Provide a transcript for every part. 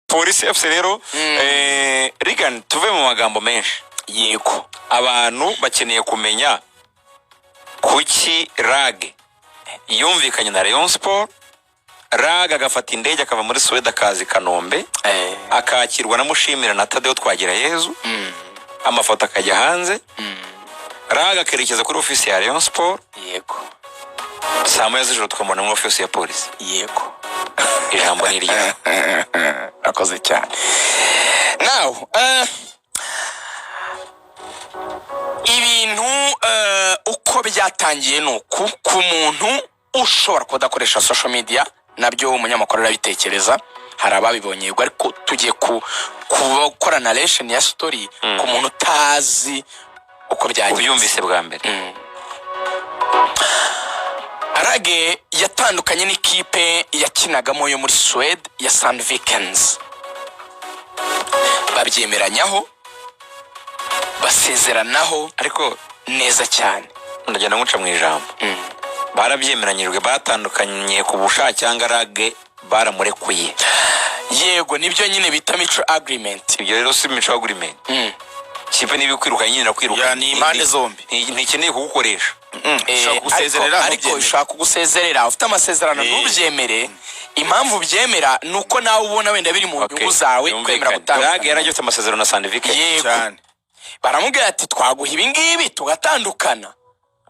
Polisi FC rero, Regan, tuve mu magambo menshi. Yego. Abantu bakeneye kumenya kuki Lague yumvikanye na Rayon Sport, Lague agafata indege akava muri Suwede akaza i Kanombe, akakirwa na Mushimire na Tadeo Twagirayezu, amafoto akajya hanze, Lague akerekeza kuri ofisi ya Rayon Sport, saa 1 z'ijoro tukamubona muri ofisi ya Polisi. Ijambo ni iryawe. Akoze cyane. Now, ibintu uko byatangiye ni uku: ku muntu ushobora kudakoresha social media, nabyo umunyamakuru arabitekereza, hari ababibonye, yego, ariko tugiye ku gukora narration ya story ku muntu utazi uko byagenze. Ubyumvise bwa mbere. Lague yatandukanye n'ikipe yakinagamo yo muri Suwede ya Sandvikens, babyemeranyaho, basezeranaho Ariko neza cyane. Ndagenda nkuca mu ijambo. Barabyemeranyijwe, batandukanye ku bushake, cyangwa Lague baramurekuye? Yego, nibyo nyine bita mutual agreement. Ibyo rero si mutual agreement. Kipe niba ikwirukanye nyine irakwirukanye. Ya, ni impande zombi. Ntikeneye kugukoresha. Ushobora kugusezerera Ariko ntubyemere. ushobora kugusezerera ufite amasezerano, ntubyemere. Impamvu ubyemera ni uko nawe ubona wenda biri mu nyungu zawe kwemera Yumvikane. Lague gutandukana. yari agifite amasezerano na Sandviken. Yego. Cyane. Baramubwira ati: "Twaguha ibi ngibi tugatandukana."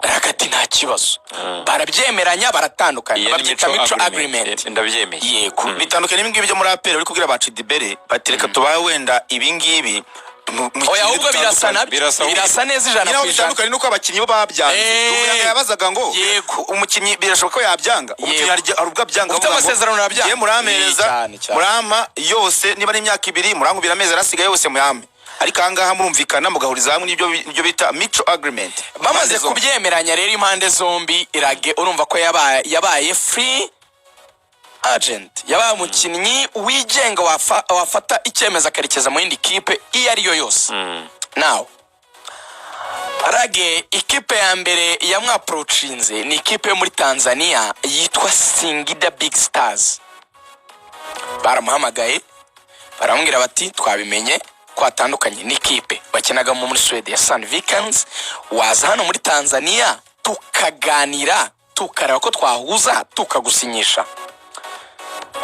Lague ati: "Nta kibazo." Barabyemeranya, baratandukana. Iyo ni Babyita mutual mutual agreement. agreement. Ndabyemeye. Yego. Bitandukanye n'ibingibi byo muri APR, uri kubwira ba Chidibere bati: "Reka tubahe wenda ibingibi mu Oya, kindi ahubwo birasa dutandukanye." nabyo. Birasa. Birasa neza ijana Nyine aho ku ijana. bitandukanye nuko abakinnyi bo babyanze. Ruvuyanga yabazaga ngo umukinnyi birashoboka ko yabyanga, umukinnyi hari ubwo abyanga, Ufite avuga ngo, amasezerano arabyanga. "Ngiye murampereza, Cyane, cyane. murampa yose, niba ari imyaka 2 murankubira amezi arasigaye yose muyampe." Ariko ahangaha murumvikana mugahuriza hamwe, nibyo bita mutual agreement. Bamaze Impande zombi. kubyemeranya rero impande zombi, Lague urumva ko yabaye free agent, yabaye umukinnyi wigenga wafata icyemezo akerekeza mu yindi kipe iyo ari yo yose. Now, Lague ikipe ya mbere yamwapproachinze ni ikipe yo muri Tanzania yitwa Singida Big Stars. Baramuhamagaye, baramubwira bati: "Twabimenye ko hatandukanye n'ikipe bakinagamo muri Suwede ya Sandvikens, waza hano muri Tanzania tukaganira, tukareba ko twahuza tukagusinyisha."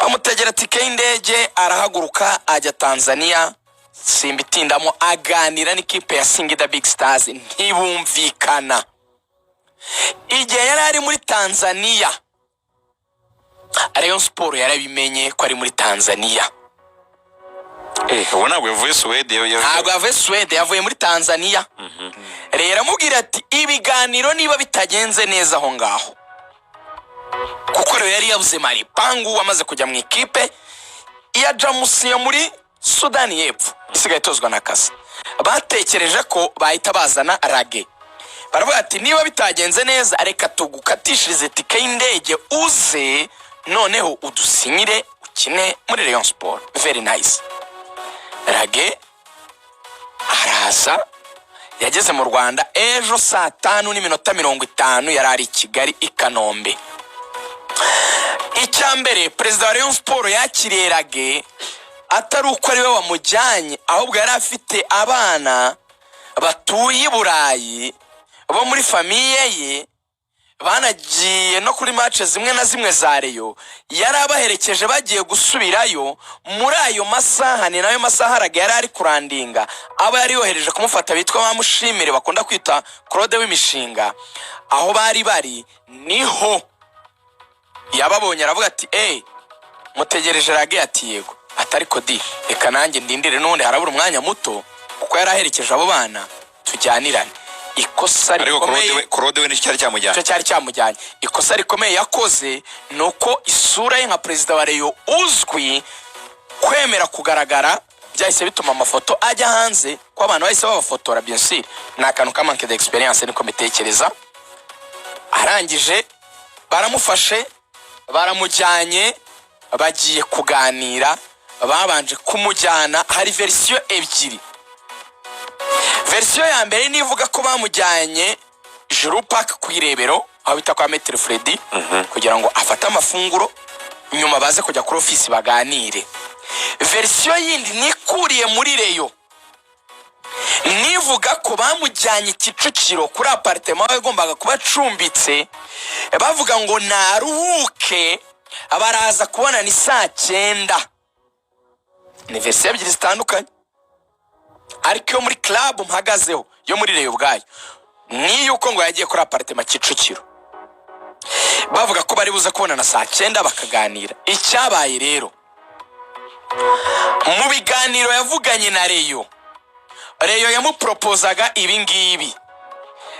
Bamutegera tike y'indege, arahaguruka ajya Tanzania. Simbitindamo, aganira n'ikipe ya Singida Big Stars, ntibumvikana. Igihe yari ari muri Tanzania, Rayon Sport yarabimenye ko ari muri Tanzania. Ubu ntabwo yavuye Suwede. Ntabwo yavuye Suwede, yavuye muri Tanzania. Rero amubwira ati: "Ibiganiro niba bitagenze neza aho ngaho," kuko rero yari yabuze Maripangu wamaze kujya mu ikipe ya Jamus yo muri Sudani y'Epfo isigaye itozwa na Kasa, batekereje ko bahita bazana Lague. Baravuga ati: "Niba bitagenze neza, reka tugukatishirize tike y'indege, uze noneho udusinyire ukine muri Rayon Sport." Very nice. Lague araza, yageze mu Rwanda ejo saa 5:50, yari ari i Kigali i Kanombe. Icya mbere, perezida wa Rayon Sport yakiriye Lague atari uko ari we wamujyanye, ahubwo yari afite abana batuye i Burayi bo muri famille ye, banagiye no kuri match zimwe na zimwe za Rayon, yari abaherekeje bagiye gusubirayo muri ayo masaha. Ni nayo masaha Lague yari ari kulandinga. Aba yari yohereje kumufata bitwa Bamushimire, bakunda kwita Claude w'imishinga, aho bari bari niho yababonye, aravuga ati: "Eee, mutegereje Lague?" Ati: "Yego." Ati: "Ariko di reka nanjye ndindire, n'ubundi harabura umwanya muto," kuko yari aherekeje abo bana, "tujyanirane." Ikosa Ariko rikomeye Claude we nicyo cyari cyamujyanye. Icyo cyari cyamujyanye. Ikosa rikomeye yakoze ni uko isura ye nka perezida wa Rayon uzwi, kwemera kugaragara byahise bituma amafoto ajya hanze, ko abantu bahise babafotora. Bien sûr, ni akantu ka manque d'expérience, niko mbitekereza. Arangije baramufashe, baramujyanye, bagiye kuganira. Babanje kumujyana, hari version ebyiri. Version ya mbere ni ivuga ko bamujyanye Juru Park ku Irebero, aho bita kwa Maître Freddy, kugira ngo afate amafunguro, nyuma baze kujya kuri ofisi baganire. Version yindi nikuriye muri Rayon nivuga ko bamujyanye Kicukiro kuri appartement yagombaga kuba acumbitse, bavuga ngo naruhuke, baraza kubona ni saa 9. Ni version ebyiri zitandukanye, ariko iyo muri club mpagazeho, yo muri Rayon ubwayo, ni yuko ngo yagiye kuri appartement Kicukiro, bavuga ko bari buze kubonana saa 9 bakaganira. Icyabaye rero, mu biganiro yavuganye na Rayon, Rayon yamuporopozaga ibi ngibi.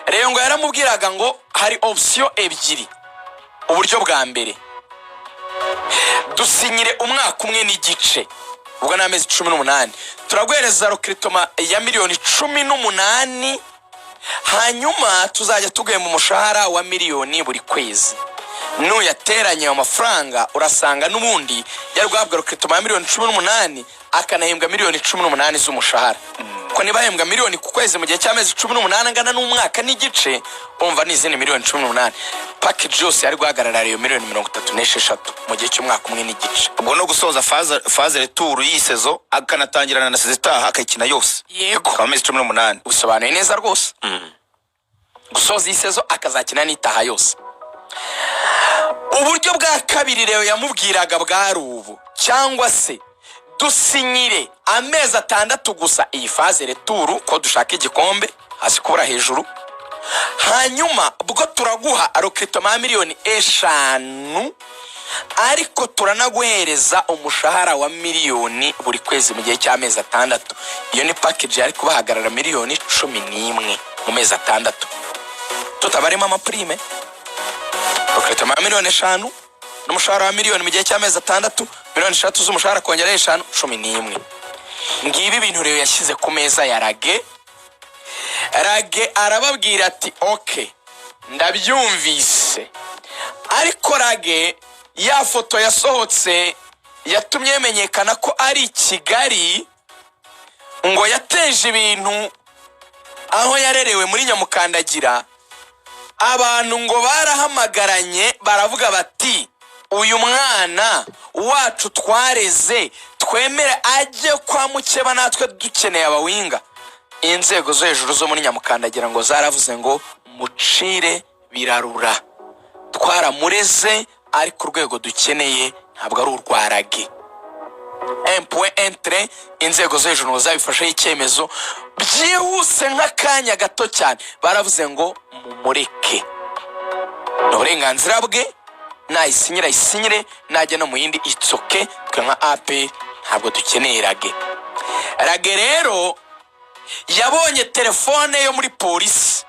Rayon ngo yaramubwiraga ngo hari option ebyiri. Uburyo bwa mbere, dusinyire umwaka umwe n'igice, ubwo ni amezi 18, turaguhereza recrutement ya miliyoni 18, hanyuma tuzajya tuguhemba umushahara wa miliyoni buri kwezi. Nuyateranya ayo mafaranga, urasanga n'ubundi yari guhabwa recrutement ya miliyoni 18, akanahembwa miliyoni 18 z'umushahara, ko niba ahembwa miliyoni ku kwezi mu gihe cy'amezi 18 angana n'umwaka n'igice, umva ni izindi miliyoni 18. Package yose yari guhagarara iyo miliyoni 36 mu gihe cy'umwaka umwe n'igice. Ubwo no gusoza phase retour y'iyi saison, akanatangirana na saison itaha, akayikina yose. Yego. Akaba amezi 18. Usobanuye neza rwose. Gusoza iyi saison, akazakina n'itaha yose. Uburyo bwa kabiri rero yamubwiraga bwari ubu: cyangwa se dusinyire amezi 6 gusa iyi phase retour, ko dushaka igikombe hasi kubura hejuru, hanyuma bwo turaguha recrutement ya miliyoni 5, ariko turanaguhereza umushahara wa miliyoni buri kwezi mu gihe cy'amezi 6. Iyo ni package yari kubahagarara miliyoni 11 mu mezi 6, tutabarimo ama prime. Recrutement ya miliyoni 5 n'umushahara wa miliyoni mu gihe cy'amezi 6, miliyoni 3 z'umushahara kongeraho 5, 11. Ngibi ibintu rero yashyize ku meza ya Lague. Lague arababwira ati: "OK, ndabyumvise." Ariko Lague, ya foto yasohotse yatumye bimenyekana ko ari i Kigali, ngo yateje ibintu aho yarerewe muri Nyamukandagira. Abantu ngo barahamagaranye, baravuga bati: "Uyu mwana wacu twareze, twemere ajye kwa mukeba? Natwe dukeneye aba winger." Inzego zo hejuru zo muri Nyamukandagira ngo zaravuze ngo: "Mucire birarura, twaramureze, ariko urwego dukeneye ntabwo ari urwa Lague." Empuwe entre inzego zo hejuru ngo zabifasheho icyemezo byihuse nk'akanya gato cyane, baravuze ngo mumureke, ni uburenganzira bwe, nayisinyira ayisinyire, najya no mu yindi itsoke, twe nka APR ntabwo dukeneye Lague. Lague rero yabonye telefone yo muri polisi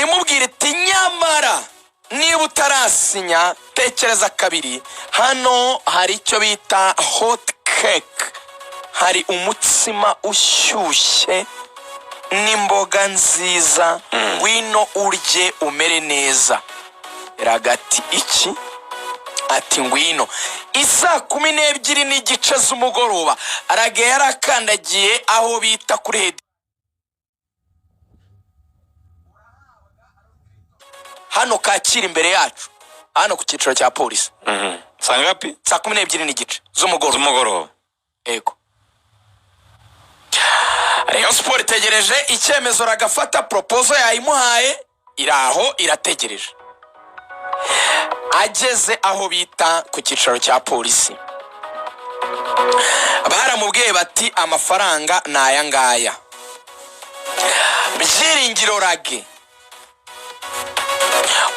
imubwira iti: "Nyamara niba utarasinya, tekereza kabiri, hano hari icyo bita hot cake, hari umutsima ushyushye n'imboga nziza, ngwino urye umere neza." Lague ati: "Iki?" Ati: "Ngwino." Isaa 12:30 z'umugoroba, Lague yarakandagiye aho bita kuri hedi hano Kacyiru, imbere yacu hano ku cyicaro cya polisi. Saa ngapi? Saa 12:30 z'umugoroba. Z'umugoroba. Yego. Rayon Sport itegereje icyemezo ragafata. Proposal yayimuhaye, iri aho irategereje. Ageze aho bita ku cyicaro cya polisi, baramubwiye bati: "Amafaranga ni aya ngaya, Byiringiro Lague,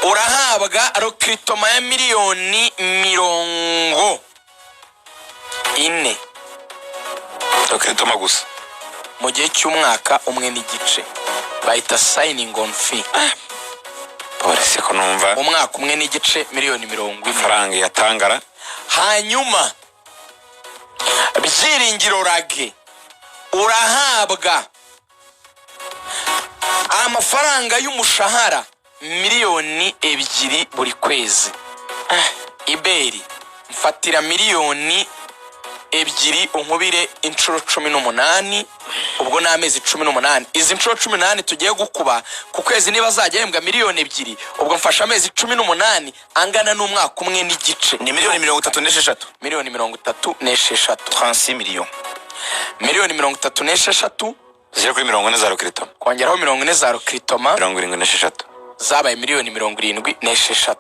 urahabwa recrutement ya miliyoni 40." Recrutement gusa? Mu gihe cy'umwaka umwe n'igice, bahita signing on fee. Polisi ko numva Umwaka umwe n'igice, miliyoni 40. amafaranga yatangara. Hanyuma Byiringiro Lague, urahabwa amafaranga y'umushahara miliyoni 2 buri kwezi. Iberi mfatira miliyoni Ebyiri unkubire inshuro 18, ubwo ni amezi 18. Izi nshuro 18 tugiye gukuba ku kwezi, niba azajya ahembwa miliyoni 2, ubwo mfashe amezi 18 angana n'umwaka umwe n'igice. Ni miliyoni 36. Miliyoni 36. 36 millions. Miliyoni 36. Zigera kuri 40 za recrutement. Kongeraho 40 za recrutement. 76. Zabaye miliyoni 76.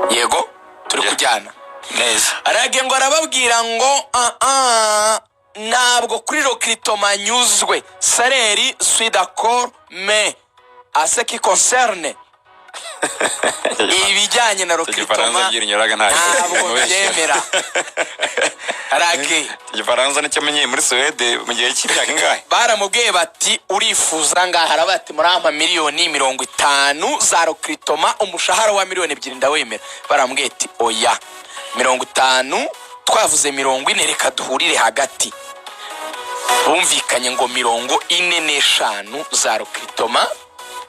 Yego, turi kujyana. Neza. Rage ngo arababwira ngo ah ah, ntabwo kuri recrutement nyuzwe, salaire suis d'accord, mais à ce qui concerne ibijyanye na Icyo gifaransa recrutement byirinyoraga nta ntabwo byemera Rage. Igifaransa nicyo amenyeye muri Suwede mu gihe cy'imyaka ingahe? Baramubwiye bati urifuza ngaha, aravuga ati murampa miliyoni 50 za recrutement, umushahara wa miliyoni 2 ndawemera. Baramubwiye ati oya, 50 twavuze 40, reka duhurire hagati. Bumvikanye ngo 45 za recrutement,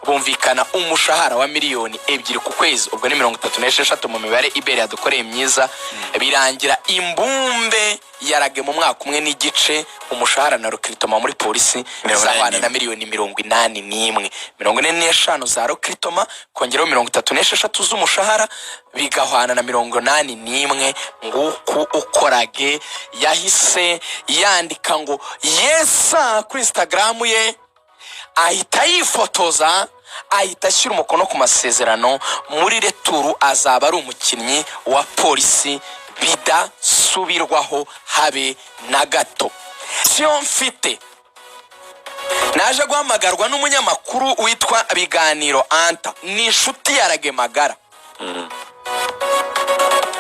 bumvikana umushahara wa miliyoni 2 ku kwezi, ubwo ni 36 mu mibare ibere yadukoreye myiza. Birangira imbumbe yarage mu mwaka umwe n'igice, umushahara na recrutement muri Polisi 81. Zahwana na miliyoni 81. 45 za recrutement kongeraho 36 z'umushahara bigahwana na 81. Nguku ukorage yahise yandika ngo yesa kuri Instagram ye, ahita yifotoza, ahita ashyira umukono ku masezerano. Muri retour azaba ari umukinnyi wa Polisi bidasubirwaho habe na gato. Siyo mfite, naje guhamagarwa n'umunyamakuru witwa Biganiro Anta, ni inshuti ya Rage magara,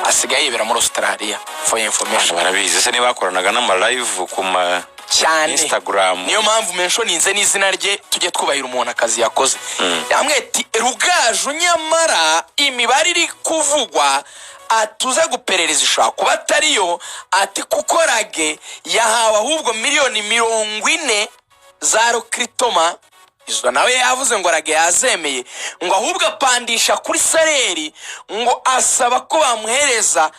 asigaye yibera muri Australia, for your information. Barabizi se niba bakoranaga n'ama live ku ma Cyane. Instagram? Niyo mpamvu menshoninze n'izina rye, tujye twubahira umuntu akazi yakoze. Yamwe ati Rugaju, nyamara imibare iri kuvugwa atuze guperereza ishobora kuba atariyo, ati kuko Rage yahawe ahubwo miliyoni 40 za recrutement. Izo nawe yavuze ngo Rage yazemeye, ngo ahubwo apandisha kuri salaire, ngo asaba ko bamuhereza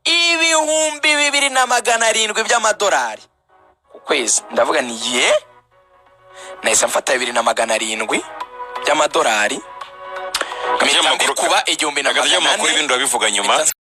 2700 by'amadolari ku kwezi. Ndavuga ni ye, nahise mfata 2700 by'amadolari mpita Amakuru- mbikuba igihumbi na Hagati magana y'amakuru ane ibindi urabivuga nyuma. Mpita